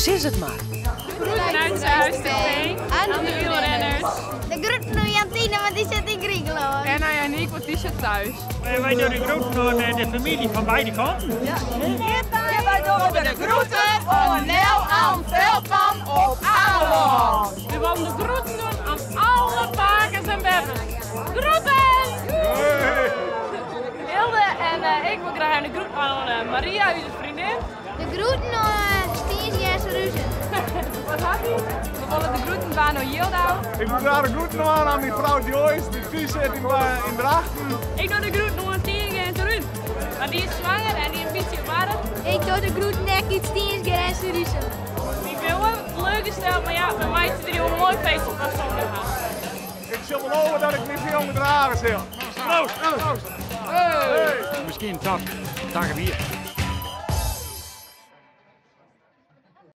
Sis it mar. Groeten uit Surhuisterveen aan de wielrenners. De groeten oan Jantine, want dy sit yn Grikelân. En aan Janiek, want dy sit thuis. Wy dogge de groeten oan de famylje fan beide kanten. Wy dogge de groeten oan Nel Ann Veldman op Amelân. We willen de groeten doen aan alle pakes en beppen. Groeten! Hilde en ik wil graag de groeten aan Maria, ús freondin. De groeten oan Stiens Ruzen. Wat hat hy? We wolle de groeten dwaan oan Jildau. Ik wol graach de groeten dwaan oan myn frou Joyce, dy't thús sit yn yn Drachten. Ik doch de groeten oan Stiens en Ruud. Want dy is swanger en dy in bytsje warch. Ik doch de groeten ek út Stiens en Ruzen. Wy binne teloarsteld, mar ja, we meitsje der in moai feestje fan sûnder har. Ik sil belove dat ik my foar jo gedrage sil. Proost! Proost! Hey. Miskien tot takom jier.